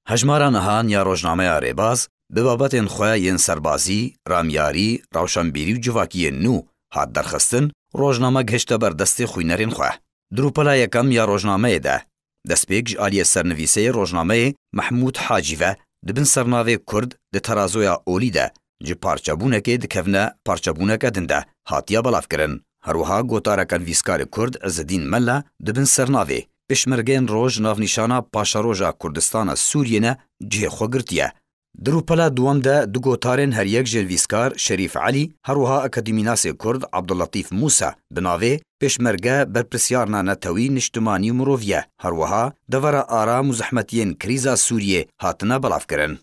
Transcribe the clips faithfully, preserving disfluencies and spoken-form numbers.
Hejmara nihan ya rojnameya Rêbaz bi babetên xwe yên serbazî, ramyarî, rewşenbîrî û civakî yên nû hat derxistin, rojname gihişte ber destê xwînerên xwe. Di rûpela yekem ya rojnameyê de, destpêk ji aliyê sernivîseyê rojnameyê Mehmûd Hacî ve di bin sernavê Kurd di terazoya olî de ji parçebûnekê dikevine parçebûneke din de hatiye belavkirin. Her wiha gotareke nivîskarê Kurd Îzzedîn Mela di bin sernavê Pêşmergeyên Roj navnîşana Paşeroja Kurdistana Sûriyê ne cihê xwe girtiye. Di rûpela duwem de du gotarên her yek ji nivîskar Şerîf Elî, her wiha akademînasê Kurd Abdulletîf Mûsa bi navê Pêşmerge berpirsyarna netewî, niştimanî û mirovî ye, her wiha devera aram û zehmetiyên krîza Sûriyê hatine belavkirin.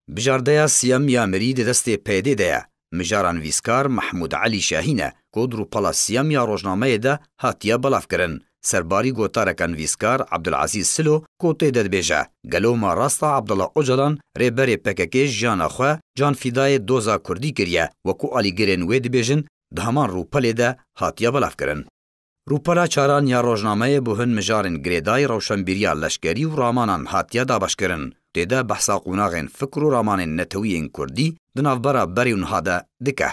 Bijardeya siyem ya mirî di destê P Y D'ê de ye. Mijara nivîskar Mehmûd Elî Şahîn e, ku di rûpela siyem ya rojnameyê de hatiye belavkirin. Serbarî gotareke nivîskar Abdulazîz Silo ku tê de dibêje, gelo ma rast e Abdullah Ocalan, rêberê P K K jiyana xwe canfîdayê doza Kurdî kiriye, wekû alîgirên wê dibêjin, di heman rûpelê de hatiye belavkirin. Rûpela çaran ya rojnameyê bo hin mijarên girêdayî rewşenbîriya leşkerî û ramanan hatiye dabeşkirin. Tê de behsa qonaxên fikr û ramanên netewî yên Kurdî di navbera berê û niha de dike.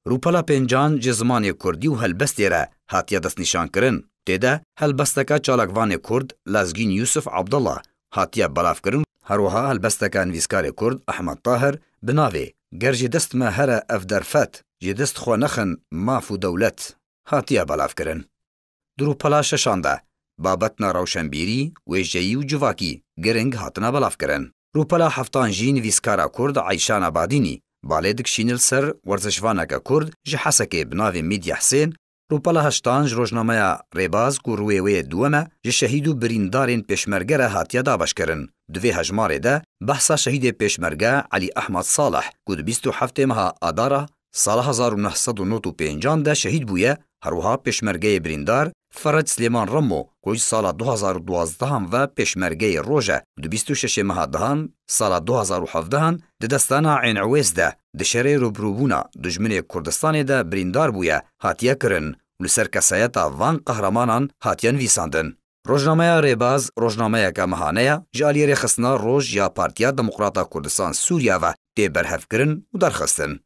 Rûpela pêncan ji zimanê Kurdî û helbestê re hatiye destnîşankirin. Tê de helbesteke çalakvanê Kurd Lezgîn Yûsif Abdullah hatiye belavkirin. Her wiha helbesteke nivîskarê Kurd Ehmed Tahir bi navê Ger ji dest me here ev derfet, ji dest xwe nexin maf û dewlet hatiye belavkirin. Di rûpela şeşan de babetna rewşenbîrî, wêjeyî û civakî giring hatine belavkirin. Rûpela heftan jî nivîskara Kurd Eyşan Abadînî balê dikişîne li ser werzişvaneke Kurd ji Hesekê bi navê Mîdya Hisên. Rûpela heştan ji rojnameya Rêbaz ku rûyê wê yê duwem e, ji şehîd û birîndarên pêşmerge re hatiye dabeşkirin. Di vê hejmarê de behsa şehîdê pêşmerge Elî Ehmed Salih ku di bîst û heftê meha Adara sala hezar û neh sed û nod û pêncan de şehîd bûye, her wiha pêşmergeyê birîndar Ferec Silêman Remo ku ji sala du hezar û duwazdehan ve pêşmergeyê roj e, di bîst û şeşê meha dehan sala du hezar û hevdehan di destana Ên Ewês de di şerê rûbirûbûna dijminê Kurdistanê de birîndar bûye, hatiye kirin û li ser kesayeta van qehremanan hatiye nivîsandin. Rojnameya Rêbaz rojnameyeke mehane ye, ji aliyê rêxistina roj ya Partiya Demokrata Kurdistan Sûriya ve tê berhevkirin û derxistin.